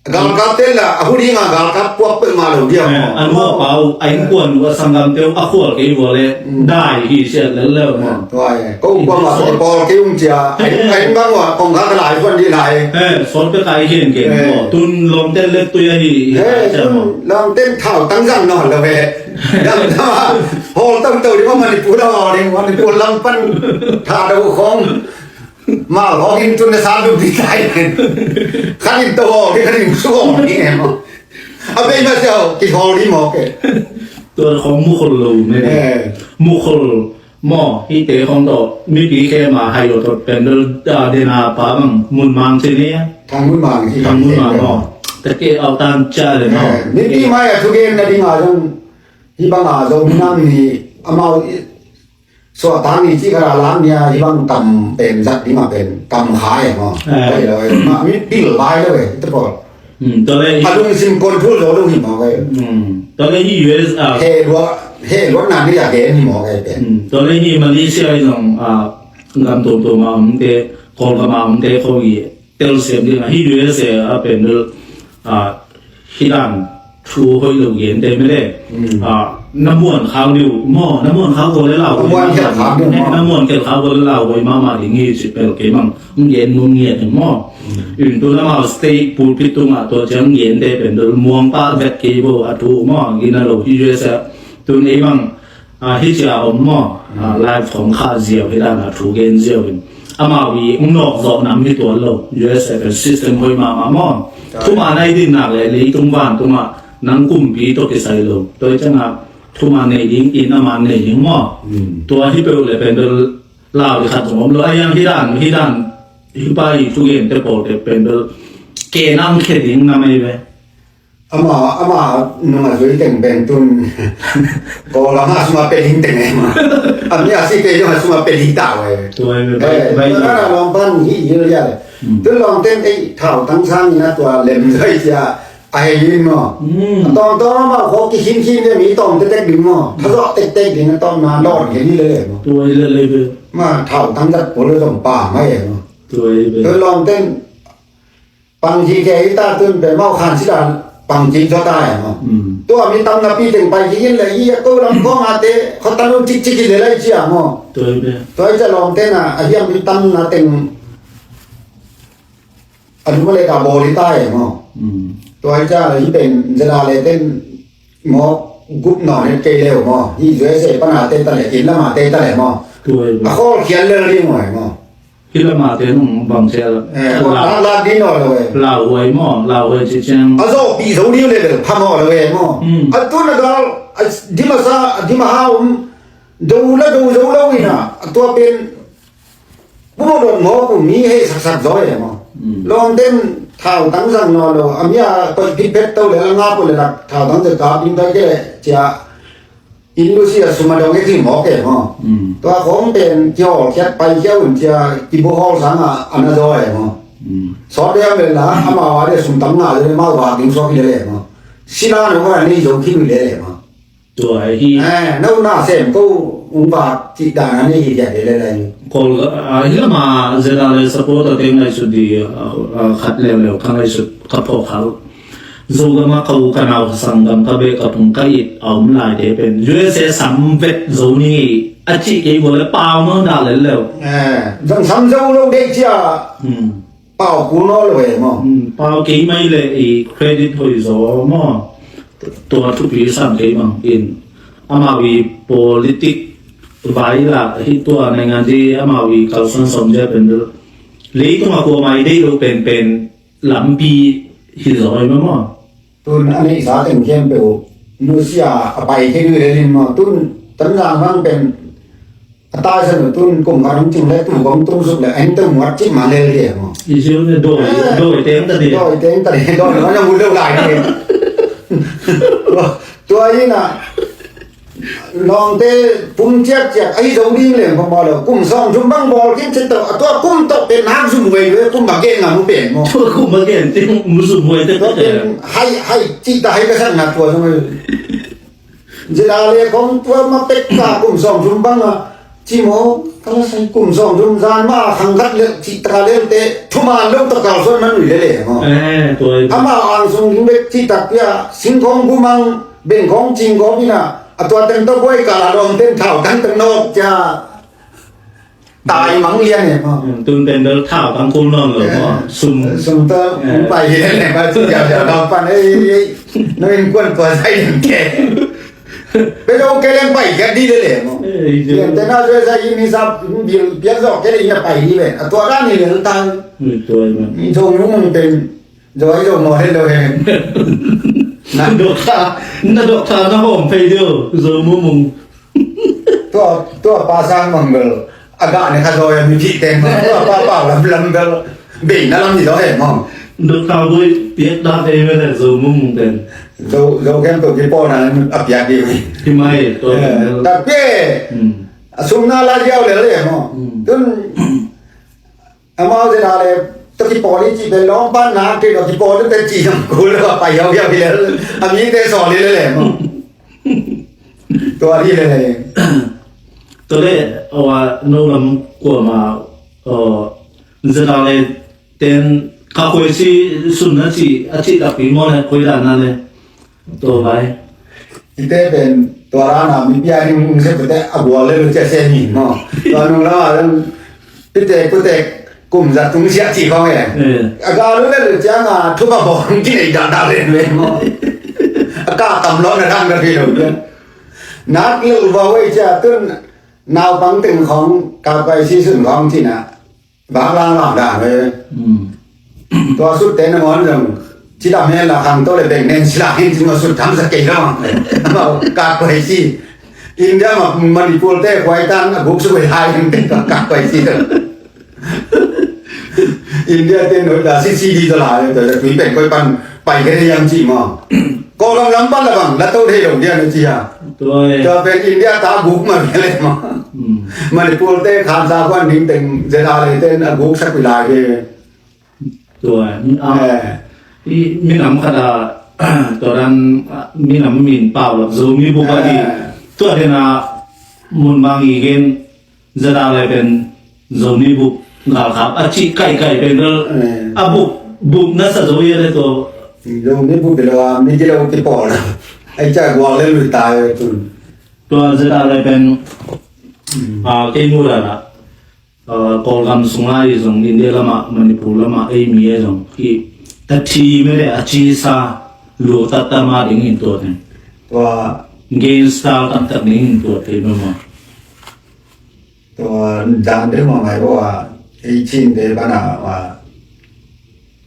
Galkap te la, a hu ding a galkap puak peuh mah lo dia maw. A nu a pa uh, a innkuan uh, a sanggam te uh, a khual kei vua le, dai hi siat lel leu maw. Tua e, ko uh kua mah pawl kei ung cia, a inn bang uh a kong kha ka lai huan dih lai. Eh, sawt pek a i khen kei maw. Tun lawmten let tui a hi, hi lai cia maw. Lawmten thau tang zang nawn lo e. Dam dam a, hawl tau tau dih maw Manipur a hawl dih, Manipur lam pan tha do khawng. Mal hawk in tun na sa lup dih tai pen. Khan in to hawk dih, khan in su hawk dih e maw. A bei ma siau ki hawk dih maw ke. Tua khawng mukhol lo me. Eh. Mukhol maw, hite khawng tawh mipi khe ma hai lo thot pen bel, ah, dena pa bang mun mang ci ni. Thang mun mang ci. Thang mun mang maw. Te ke au tan cia le maw. Eh, mipi mai a thugen na ding a zong. Hi bang a zong nam ni amau suahtak ni cih khat a lam ni a, hi bang kam pen zat ding a pen kam kha e maw. Eh. Pai lo e, mah mi pil bai lo e, te pawl. Hmm, tua le hi. A lungsim control zo lo hi maw e. Hmm, tua le hi U S a. He lua, he lua na ni a gen hi maw e pen. Hmm, tua le hi Malaysia i zong, ah, gam tuamtuam a om te, Kawlgam a omte khawng i telsiam ding a, hih U S A a pen bel, ah, hih dan thu hoih lo gente mede. Mm. Ah, na muan khau ding uh maw, na muan khau khawl le lau, na muan khelh khau ding uh maw, na muan khelh khau khawl le lau hoih mahmah ding hi ci bel kei bang hong gen nuam ngiat ding maw. Mm. In tu amau state pulpit tungah tua ciang gente pen bel muang pah vet kei bo a thu maw, gina lo hih U S A. Tun ei bang, ah, hih cia om maw, ah, live khong khah ziau hi dan a thu gen ziau in. Amau i hong nawk zawh nam hi tuan lo. U S A pen system hoih mahmah maw. Thuman a i dinnak le leitung vantungah nang kumpi tawh kisai lo. Tua hi ciangah thuman nei ding in amah nei ding maw. Hmm. Tua hi peuh le pen bel lau ding khat zong om lo. A hiang hi dan, hi dan, hi pa i thugente pawlte pen bel ke nang khe ding na mei ve. Ama, ama nung a zui teng pen tun. Ko lama suma pe ding teng e ma. A mi a si pe ding a suma pe ding ta we. Tua e, bai, eh, bai. Tua na lawng pan hi yil ya le. Hmm. Tun lawng ten ei thau tang sang ina tua lem zoi cia. A hei yin maw. Hmm. A tawm tawm a maw ko ki khin khin de mi tawm tek tek ding maw. Tha zawh tek tek ding a tawm na lawng khe ni le le maw. Tua e le le be. Ma thau tang zat ko le zong pa mai e maw. Tua e be. Tun lawng ten Pang ci kei ta tun pe mau khan si dan pang ci zaw ta e maw. Mm. Tua mi tam na pi teng pai ci in le i a ko lam ko ma te kho ta lu cik cik in le lai ci a maw. Tua i pe. Tua i ca lawm te na a hiam mi tam na teng a lu ma le ka bawl i ta e maw. Mm. Tua i ca le i pen zela le ten maw gup nawn het kei leu maw. Hi U S A pan a te ta le in lam a te ta le maw. Tua i pe. A khawl khial le ri maw e maw. Hih lamah te nung bang sia. Eh, lau, lau, lau ding nawn lo e. Lauhuai maw, lauhuai ci ciang. A zawhpih zo ding level pha nawn lo e maw. Hmm. A tun a gal, a dim a sa, a dim a ha um. Do la do zo lo ina, a tua pen. Pu maw dot maw pu mi hei sak sak zo e maw. Hmm. Lawm ten thau tang zang nawn lo, a mi a koih phit phet to le la nga pu le lak thau tang zang ka pin ta ke le cia. In lu si a sum a dong e thim awk e maw. Mm. Tua khawng pen kihawl khiat pai khia un cia kibu hawl sang a an a zaw e maw. Mm. Sawt e a mel na amau a de sum tam nga le mau vak ding suak hi le le maw. Sila no a nei zo khin le le maw. Tua hi. Eh, no na sem ko ung vak ci dan a nei hi le le le. Kol a hi lama zena le support a teng ai su di, a, a, khat leu leu khang ai su ka phawk hal. Zogam ah ka u ka nau ka sanggam ka beh ka phung ka it a om laite pen U S A sam vet zo ni ngei a cih kei vua le pau nawn dah lel leu. Eh, zong sam zo lo dei cia. Hmm. Pau kul nawn lo e maw. Hmm, pau kei mai le i credit hoih zaw maw. Tua thupi sam kei bang in amau i politik vai lah hi tua naingan di amau i kalsan sawm zia pen bel leitung a kuamah i deih lo penpen lampi hi zaw hi mah maw? Tun a neihsa teng khempeuh nusia a pai khia dih lel in maw? Tun Tanzang bang pen a taisan uh tun kum khat hong cing le tu kong tung suk le a hing teu muat cih mang lel hi maw? I ziu ne dawi, eh, dawi teng ta dih. Dawi teng ta dih, dawi hong hong lo lai dih. Tua hi na Lawngte pum ciakciak ahi zo ding leng phamawh lo. Kum sawm thum bang bawl khin cin tawh a tua kum tawh pen nak zum huai lo e. Kum bang gen ngam uh pen maw? Tua kum bang gen cin mu zum huai te tua pen hai hai cih ta hai ka sak nak tua zong. Zila le khong tua ma pek ka kum sawm thum bang a ci maw? Ka la sai kum sawm thum zan ma khang khat le cih ta ka le te thuman lo ta kal suan man ui le le maw? Eh, tua hi. Ama ang sung ding bek cih tak pia sing khong gumang Beng kong cing kong ina a tua teng tawh buai kal a lawm ten thau tang tang nawk cia. Tai mang lian e maw? Hmm, tun pen bel thau tang kul nawn lo maw? Eh, sum. Sum tawh, eh, pai hi le le maw, sum cia cia tawh pan, ei, ei, ei. No in kuan tua sai len ke. Pe lo ke len pai ke di le le maw? Eh, i cia. Len te na zoi sai i mi sa bil piak zawk ke le ina pai di le. A tua dan ni le tang. Ui, tua i maw. Mi zong yung mong ten. Zo ai zo maw he lo he. Na. Dokta, na dokta na hawm phei deuh, zo mumung. Tua, tua pa sang mang bel. A gah ne kha zo ya mi phih teng ma. Tua pa pau lam lam bel. Bei na lam ni zo he maw. Dokta bui piak da phei bel zo mumung ten. Zo, zo kem to ki po na a piak di. Ki mai, tua. Eh, bel. Ta pe. Hmm. A sum na la yau le le maw. Hmm. Tun Amau zena le, tua kipawl i cih pen lawng pan na, kei tua kipawl i pen cih nam kul lo, a pai hiau hiau hi le, a mite sawl hi le le maw. Tua hi le le. Tua le, awa, no lam kuama, aw, ZRA le ten ka koi si sun na ci a ci tak pi maw le koi dan na le. Tua vai. Ite pen tua rana mi pia ni mung se pete a gual le lu cia se ni maw. Tua nung lama leng pite kute kum za tung sia ci khong e. Eh. A ga lu le lu cia nga thupa bawng ki nei dan dan le le maw. A ka tam lo na dang na pi lo. Nak lu ba wei cia tun naupang teng khong ka pai si sun khong ci na. Bang lang lang dan ve. Hmm. Tua sut te nangawn zong cidam hen la khang to le beng nen sila hen ci ma sut tham sa kei lo. Mau ka koi si. India ma Manipur te koi tan a guk su koi hai hen ka koi si. India te no da si si di to la to da tui pen koi pan pai ke yang ci ma. Ko lam lam pan la bang la to thei lo dia no ci ha. Tua e. Tua pen India ta guk ma le ma. Hmm. Manipur te khan sa kwan ding teng ZRA le ten a guk sa pi lai de. Tua e. Min am. Eh. I min am khat a tua dan a, min am min pau lak Zomi bup a di. Eh. Tua den a mun bang i gen ZRA le pen Zomi bup galkap a ci kai kai pen rel. Eh. A bup bup na sa zo ye le tua. Zomi bup bilo a mi kilo ki pol. Ai ca gual le lui tai tun. Tua ZRA le pen. Hmm. A kei mu la la. A, Kawlgam sunga i zong India lama Manipur lama ei mi e zong i tathi me le a ci sa lu tatta ma ding in tua ten. Tua. Gangster taktak ding in tua te ma ma. Tua dan de ma mai bo a ei chin de bana wa.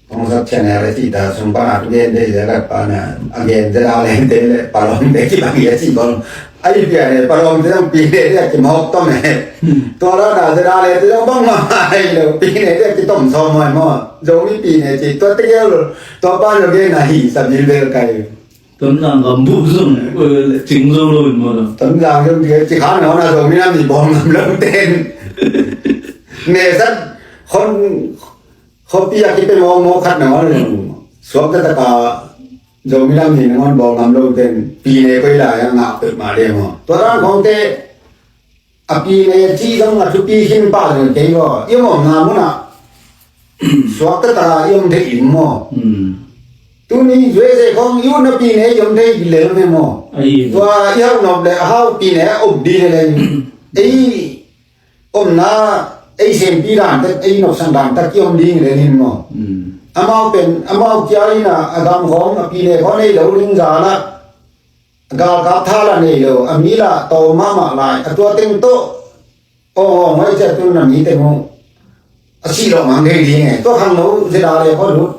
Kong sak channel a ci ta sung pana tu gen de ya kat pana a gen de la leng de le palong de ci bang ya ci bang. Ai pia ne palong de dong pi ne de ci mok to me. Tua la na de la le de dong bang ma ai lo pi ne de ci tom so mo mo. Zo mi pi ne ci tua te lo tua pa lo gen na hi sa bil bel kai. Tonzang gam bup zong cing zo lo in mo lo. Tonzang zong ci ci khan na na zo mi na mi bong gam lo ten. Ne san khon Khuapi a kipe mawkmawk khat nangawn le suakta taka Zomi lam hi nangawn bawl ngam lo ten pi ne koi lai a ngah peuhmah le maw? Tua dan khawngte a pi ne cih zong a thupi khin pah zong kei maw? I om omna munah suakta taka i om thei in maw? Tuni U S A khawng i utna pi ne i om thei lel ve maw? Tua i hauh nop le a hau pi ne a om ding le ei omna ei sempi dan tek ei nopsan dan tak kiom ding le nin maw? Amau pen amau kia ina a gam khawng a pi ne khawng nei lo ling zana a galkap tha la nei lo a mi la taw mahmah lai a tua teng tawh aw aw mai cia tun a mi teng uh a sih lo mang thei ding e tua khang lo zeda le khaw lut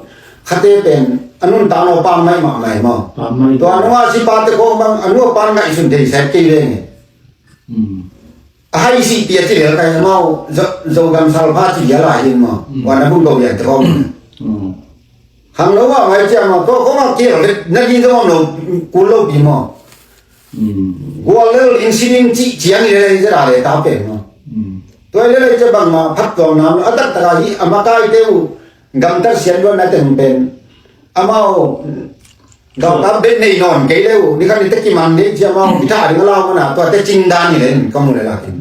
khate pen a nun tan aw pam mai mahmah e maw? Tua nunga sipa te khawng bang a nua pan ngaihsun thei sek kei ve nge. A hai sih pia ci lel kai amau Zogam salpha ci lel lai in maw? Wan a bung go yan te kong. Hang lo ma mai cia maw ko ko ma kiel na di zong lo kul lo pi maw? Gual lel in sining ci ciang i lel i zera le ta pen maw? Tua i lel i cia bang ma phat tuang nam a tak taka hi a makai te uh gamtar sian luan na teng pen. Amau galkap bet nei nawn kei le uh ni khan i te kiman ding cia amau i tha ding a lau mana tua te cing dan i len ka mu le lakin.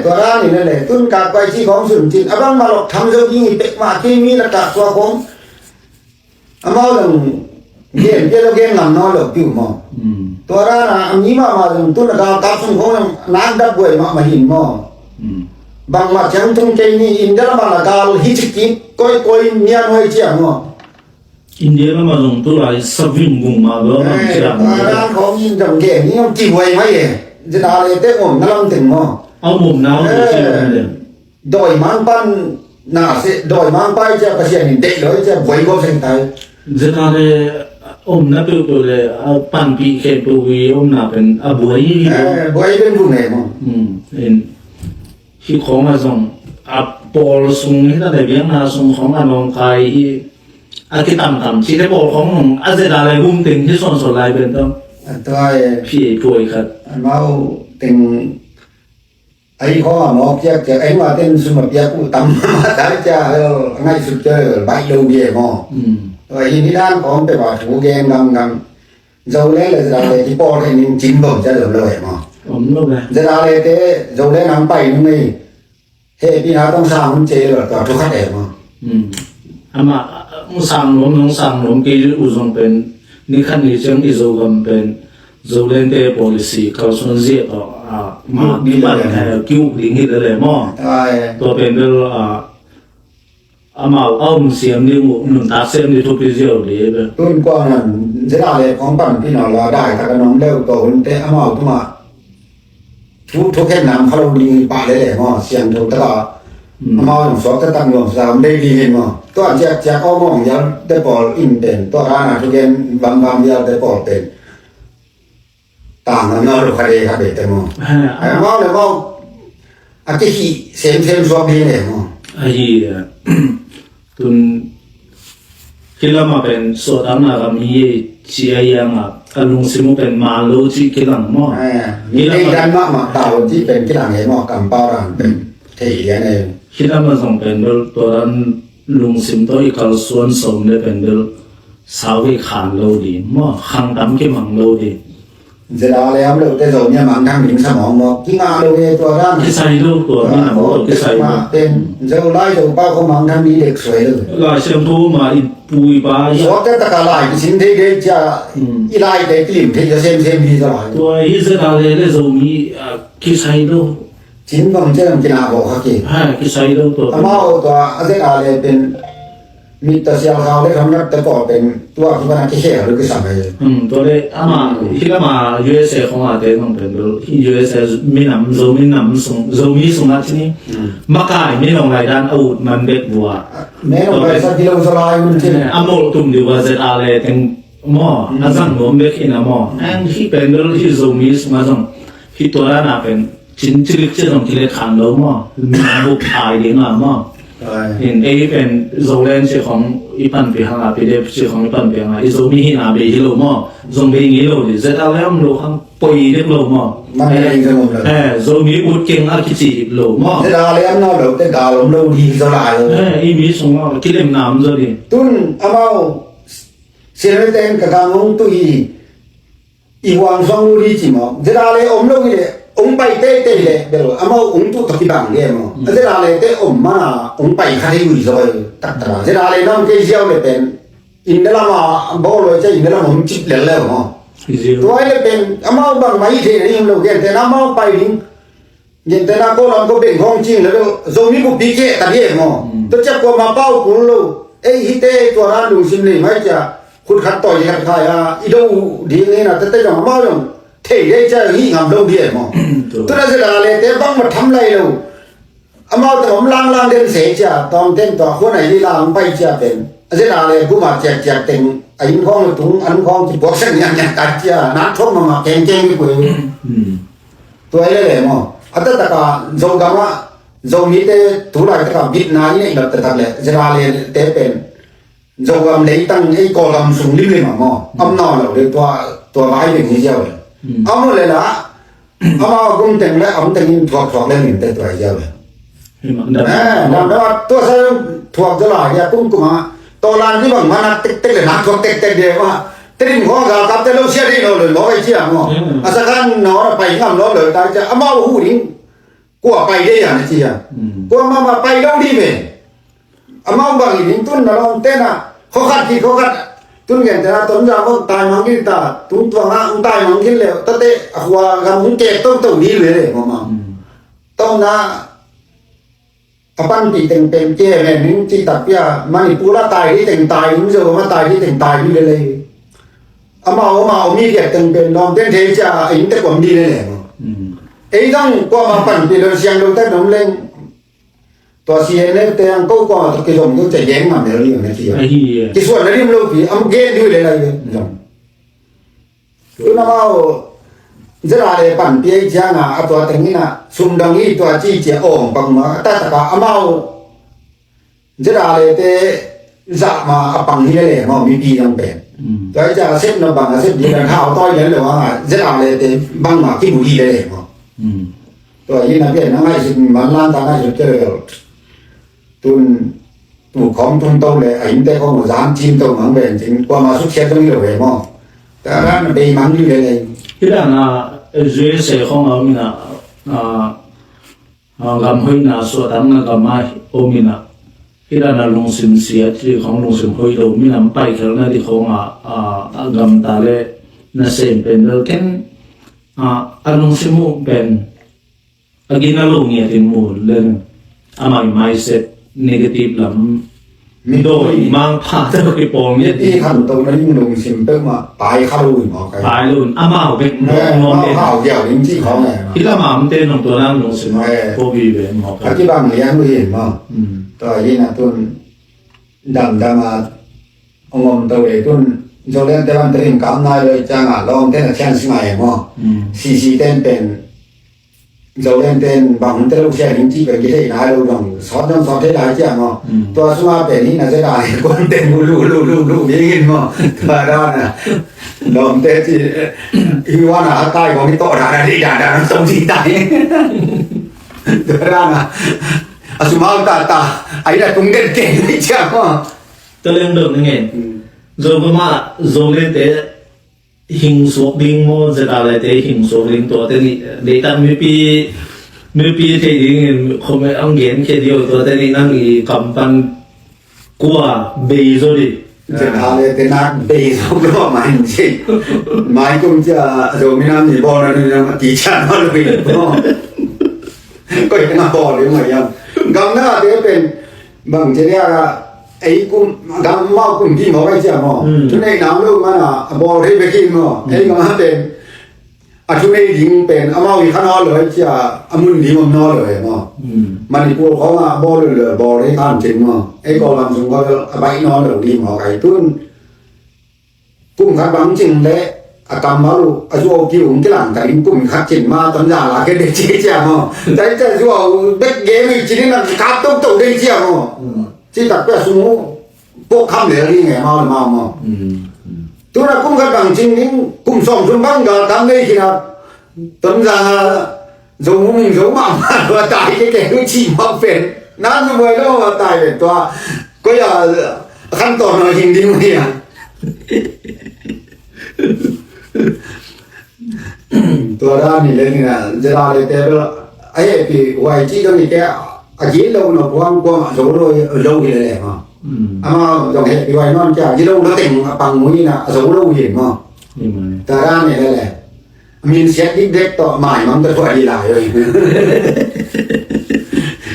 Tua dan i le le tun kak pai ci khawng sun cin a bang ma lok tham zo ding i pek ma ki mi la kak tua khawng. Amau zong gen pia lo gen ngam nawn lo piu maw? Tua dan a mi mahmah zong tun a galkap sung khawng zong nan dap buai mahmah hin maw? Bangmah ciang tung kei ni in dala bang a gal hi cikit koikoi mian huai ciang maw? India lama zong tu lai saving bung ma lo lam ciang. Tua dan khawng in zong gen ni om kibuai mai e. Zina le te om na lam teng maw? A om na om tu ci lo na den. Dawi mang pan na se dawi mang pai cia Pasian in deih lo cia buai gawp seng tai. Zina le om na peuhpeuh le a panpih khempeuh hi om na pen a buai hi lo. Buai pen bu ne maw? Hi khawng a zong a pawl sung hi ta le biakna sung khawng a nawngkai hi a kitamtam cite pawl khawng nung a zeda lai hum teng hi sawnsawn lai pen tawh. A tua e. Phi ei puai khat. Amau teng a hi khawng a mawk ciakciak a hi ma ten sum a piak uh tam mah tai cia hel a ngaihsut cia hel baih lo bia maw? Tua hi ni dan khawng pe ba thu gen gamgam. Zole le zeda le kipawl thei ning cin bawm cia zom lo e maw? Om lo le. Zeda le te zole nang pai nung ei. Hehpihna tawh sang hun ci lo, tua thu khat e maw. Hmm. Amah, hong sang nuam, hong sang nuam kei uh zong pen, ni khat ni ciang i Zogam pen, Zolente policy, kalsuan zia tawh, ah, ma, ki pan, eh, ki uk ding hi lel e maw. Ai. Tua pen bel, ah, amau a om siam ding uh, nuntak siam ding thupi ziau ding hi ve. Tun kua nan, zia le kong panpih nawn lo, dai tak a nong leu tawh hunte amau tungah thu, thukhenna om kha lo ding hi pah lel e maw, siangtho tak a. Hmm. Amau zong suakta tak nuam sa om dei ding hi maw. Tua ciakciak aw mawng yal te pawl in pen, tua rana thugen bamvam yal te pawl pen tang a ngal lo kha dei kha dei te maw. Ha, a mau le mau a kihih semsem suak ding le maw. Ahi, eh, tun kilam a pen suahtakna lam hi e ci a hiang a, a lungsim uh pen man lo ci kilang maw. Eh, mi kilam a deidan mahmah ta lo ci pen kilang e maw, kampau ran pen thei lian e. Kilam a zong pen bel tua dan lungsim tawh i kalsuan sawm le pen bel sau hi khan lo ding maw, khangtam kimang lo ding. Zia le om lo te Zomi a mangthang ding sa mawng maw, kingah lo e tua dan. Kisai lo tua, mi nam tawh kisai lo. Pen Zolai Zopau kho mangthang ding dek suai lo. Lai Siangtho ma i pu i pa i a. Suakta tak a lai kisin thei dei cia, hmm, i lai te kilim thei cia semsem ding sa lai. Tua hi zia le le Zomi, ah, kisai lo. Cin bang ciang kinah bawh kha kei. Ha, kisai lo tua. Amau tua a zek a le pen mit tawh sial khau le khamrat te pawl pen tua kipan a kikhel lo kisam e. Hmm, tua le ama, hmm, hi lama U S A khong a te nong pen bel, U S A minam, Zomi nam sung, Zomi sung a cini. Hmm. Makai minong lai dan a ut man bek bua. Minong lai sa kilo sa lai un cini. Eh, a mol tum di wa zet a le teng maw, hmm, a zang nuam bek in a maw. Ang hi pen bel hi Zomi sung a zong hi tua dan a pen Cin cilik cia zong kilet khan lo maw. Min a bup ai ding a maw. Ai. In ei pen Zoland ci khong i panpih hang a, P D F ci khong i panpih hang a, i Zomi hihna bei hi lo maw. Zong bei ngei lo ding. Z R A om lo hang poi dek lo maw. Man ei zong om lo. Eh, Zomi ut keng a kici lo maw. Z R A om lo te gal om lo ding Zoland. Eh, i mi sung maw, kilemna om zaw ding. Tun amau Sian le ten ka gang hong tu hi. I huang suang lu hi ci maw. Zia le om lo hi le, hong pai teitei le, bel, amau hong tuh tawh kibang le maw. Mm. Zia le te om ma, hong pai kha thei ui zaw taktak a. Zia le nam kei ziau le pen, inn lam a bawl lo cia inn lam hong cip lel le maw. Ziau. Tua le pen, amau bang mai thei le hong lo gen te na amau pai ding. Gentehna ko lam ko beng khawng cing le lo, Zomi bupi keh ta dih e maw. Mm. Tua ciang kuamah pau kul lo. Ei hite tua dan lungsim nei mai cia. Khut khat tawi khat khai a, i do ding ni na tete zong amau zong. Thei dei cia hih ngam lo dih e maw. Tua. Tua na zia le te bangmah tham lai lo. Amau te om langlang den se cia, tawng ten tua khuan ai li lang pai cia pen. A zia le guma ciakciak teng, a inn khawng lo tung, an khawng kipuak sang nyan nyan ta cia, nak thawk mahmah kengkeng i pui. Mm. Tua hi lele maw. A taktak a Zogam ah, Zomite tu laitak a bitna i neih lo taktak le, Zerale te pen Zogam leitang ei Kawlgam sung limlim ah maw. Om nawn lo le tua, tua vai beng hi ziau le. Hmm. Om lo le la, amau a gum teng le, om teng in thuak thuak le lim te tua hi ziau le. Hi mah, dam. Eh, dam dam a tua sa thuak zaw lai a kum kum a. Tawlan ni bang mah nak tektek le nak thuak tektek de mah. Te dim khawng galkapte lo sia dei lo le lo ei cia maw. Hmm. A sa khan nawn a pai ngam lo lo tai cia. Amau hu ding. Kua pai dei a na cia. Hmm. Kua mahmah pai lo ding ve. Amau bang in tun na lawm te na. Khua khat ki khua khat. Tun gen te na ton za mawk tai mang ding ta. Tun tuang a hong tai mang ding le. Tate a khua gam hong kek to to ding ve le mawmawm. Hmm. Tawm na a panpih teng pen ke ven ning cih takpi a, Manipur a tai ding teng tai ding, Mizoram a tai ding teng tai ding lel ei. Amau, amau, mi diak teng pen lawm teng thei cia, a inn te kuam ding lel ei maw. Mm. Ei zong kuamah panpih lo siang lo tak dong leng. Tua C N F te ang ko kuamah tua kizom ding cia geng ngam lel ding na cia. Ahi, eh. Kisuan na lim lo pi, am gen ding lel ei zong. Tun amau Zerale panpih ei ciang a, a tua teng in a, sum dang hi tua ci cia awng pang ma, a taktak a amau Zerale te zah ma a pang hi lele maw mipi dang pen. Mm. Tua hi cia a sep na bang a sep ding a thau tawi lian lo a, Zerale te bang ma kibu hi lele maw. Mm. Tua hi na pian na ngaihsut man lan ta ngaihsut ke lel. Tun, tu khawng tun to le, a innte khawng zan cin to mang ben cin, kuamah suksiat zong hi lo ve maw. Ta ran bei mang hi ve le. Hi dan a, U S A khawng a om in a, a, a, gam hoihna suahtakna gam a om in a, hih dan a lungsim siat, hih khong lungsim hoih lo, minam paikhialna dih khong a, a, a gamta le nasem pen bel ken, a, a lungsim uh pen a gina lo ngiat in mu leng, a mai mindset negative lam mi dawi mang pha tawh kipawl ngiat. Mipi khantohna ding lungsim peuhmah pai kha lo in maw kai. Pai lo in, amau bek ngawm ngawm. Amau hau diau ding cih khawng e. Hih lamah omte nong tua nang lungsim ah ko vive maw kai. A kibang lian uh hi maw. Tua hi na tun damdam a hong om to le tun Zoland te van te in kam nai lo i ciang a lawm te na chance ngai maw. Sisi ten pen Zoland ten bang hun te lo sia ding cih pen kithei nai lo dong, sawt dong sawt thei lai ciang maw. Tua sungah pen hi na zeta hi kuan ten lu lu lu lu lu ding in maw. Tua dan a lawm te ci hi wan a kai kong hi tawh dan a dih dan dan tong ci tai. Tua dan a a sumau ta ta a hi na tung den ken hi ciang maw. Tua leng dong ngen. Zo ko ma Zoland te hing suak ding maw, zeta lai te hing suak ding tua te nih, deitak mipi, mipi thei ding in khome ang gen khe dio tua te nih nang i kam pan kua bei zo di. Zeta lai te nak bei zo lo mai ci. Mai kum cia zo mi nam ni bo na ni nam ti cia no lo i bo. Koi na bo li mai yang. Gam na te pen Bang ci liak a, ei kum, gam mau kum kim hawk ai cia maw. Thu neih nam lo man a, a bawl thei bek in maw. Ei gam a pen, a thu neih ding pen, amau i kha nawn lo ai cia, a mun ding om nawn lo ai maw. Manipur khawng a, a bawl lo lo, a bawl thei khan cin maw. Ei Kawlgam sung khawng a baih nawn lo ding maw kai tun. Kum khat bang cing leh a kammal uh a zuau kiu hong kilang ta in kum khat cin ma tamza la ke dei ci cia maw. Tua cia zuau bek game i cin in a kap tok tok dei cia maw. Ci tak pia sung uh pok kham lel ding e mau le mau maw. Tuna kum khat bang cing ding kum sawm sung bang gal tam dei khin a tamza Zo mung zo mahmah lo a tai kei kei, nu cih mah pen nan nu muai lo a tai pen tua. Koi a khan tawh na hing ding uh hi a. Tua dan ni le ni na zera le te bel a hehpih huai cih dong ni te a gilo na kuang kuang a zo lo hi le le ma. Ama zong hehpih huai nawn kia gilo na teng a pang mui na a zo lo hi ma. Tua dan ni le le. Min siat dikdek tawh maimang ka thuah dih lai uh hi.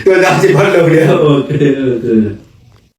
Tua dan ci phot lo dia. Ok, ok.